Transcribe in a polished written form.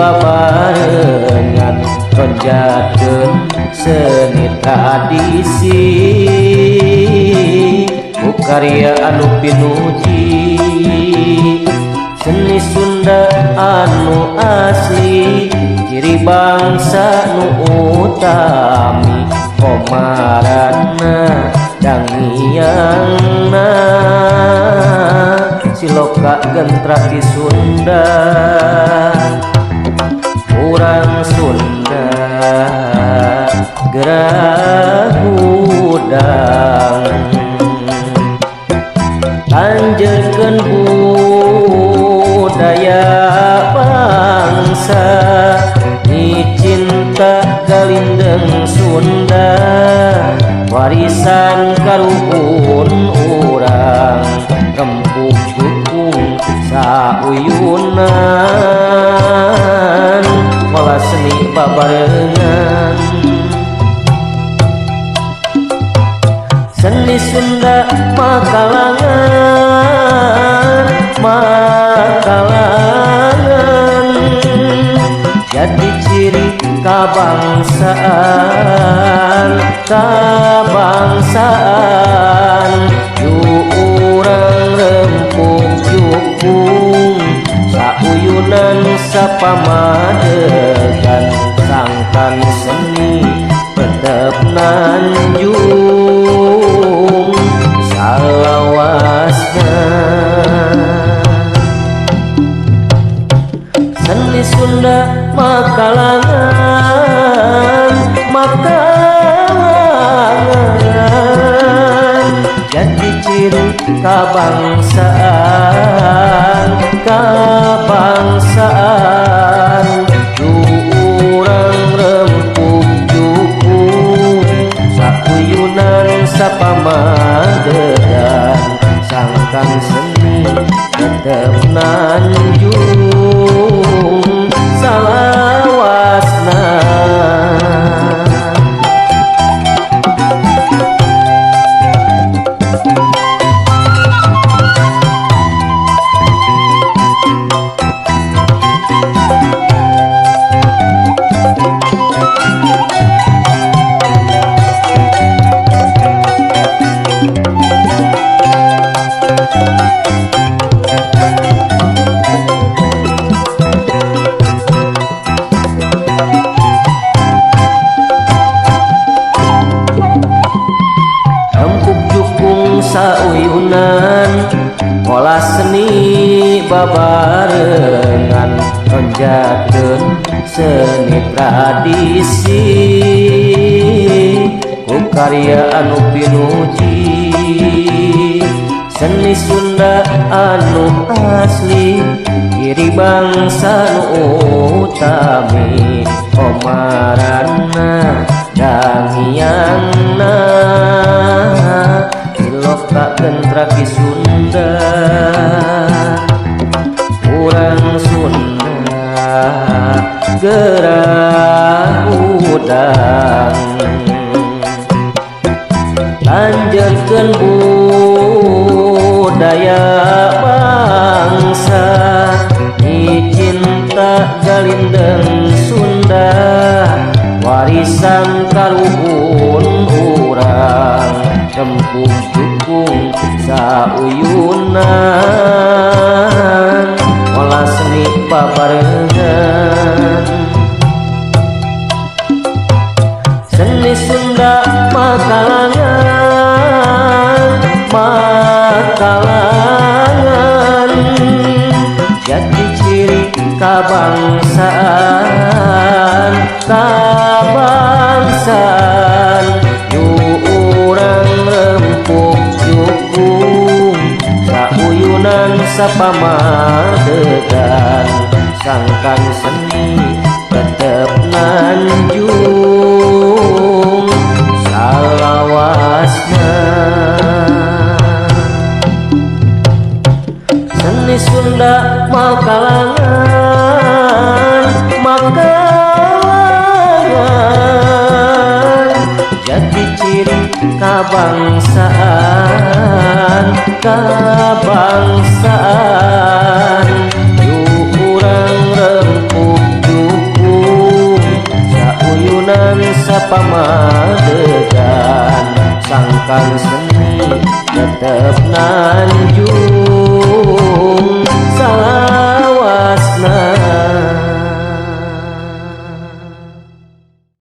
babarengan, ronjatkeun seni tradisi ku karya anu pinuji. Seni Sunda anu asli, ciri bangsa nu utami, komarana dangiangna siloka gentraki Sunda. Urang Sunda gerak hudang, lanjutkeun budaya bangsa, ni cinta galindeng Sunda, warisan karuhun urang, rempug jukung sauyunan, ngolah seni babarengan. Seni Sunda makalangan, makalangan, jadi ciri kabangsaan, kabangsaan. Urang rempug jukung sauyunan sapamadegan, sangkan seni tetep nanjung salawasna. Seni Sunda makalangan, makalangan, jadi ciri kabangsaan, kabangsaan. Urang rempug jukung sauyunan sapamadegan, sangkan seni tetep nanjung salawasna. Rempug jukung sauyunan, ngolah seni babarengan, ronjatkeun seni tradisi ku karya anu pinuji. Seni Sunda anu asli, ciri bangsa nu utami, komarana dangiangna siloka gentraki Sunda. Urang Sunda gerak hudang, lanjutkeun budaya bangsa, ni cinta galindeng Sunda, warisan karuhun urang, rempug jukung sauyunan, ngolah seni babarengan. Seni Sunda makalangan, makalangan, jadi ciri kabangsaan, kabangsaan. Urang rempug jukung sauyunan sapamadegan, sangkan seni tetep nanjung salawasna. Seni Sunda makalangan, makalangan, jadi ciri kabangsaan, kabangsaan. Urang rempug Sangkan.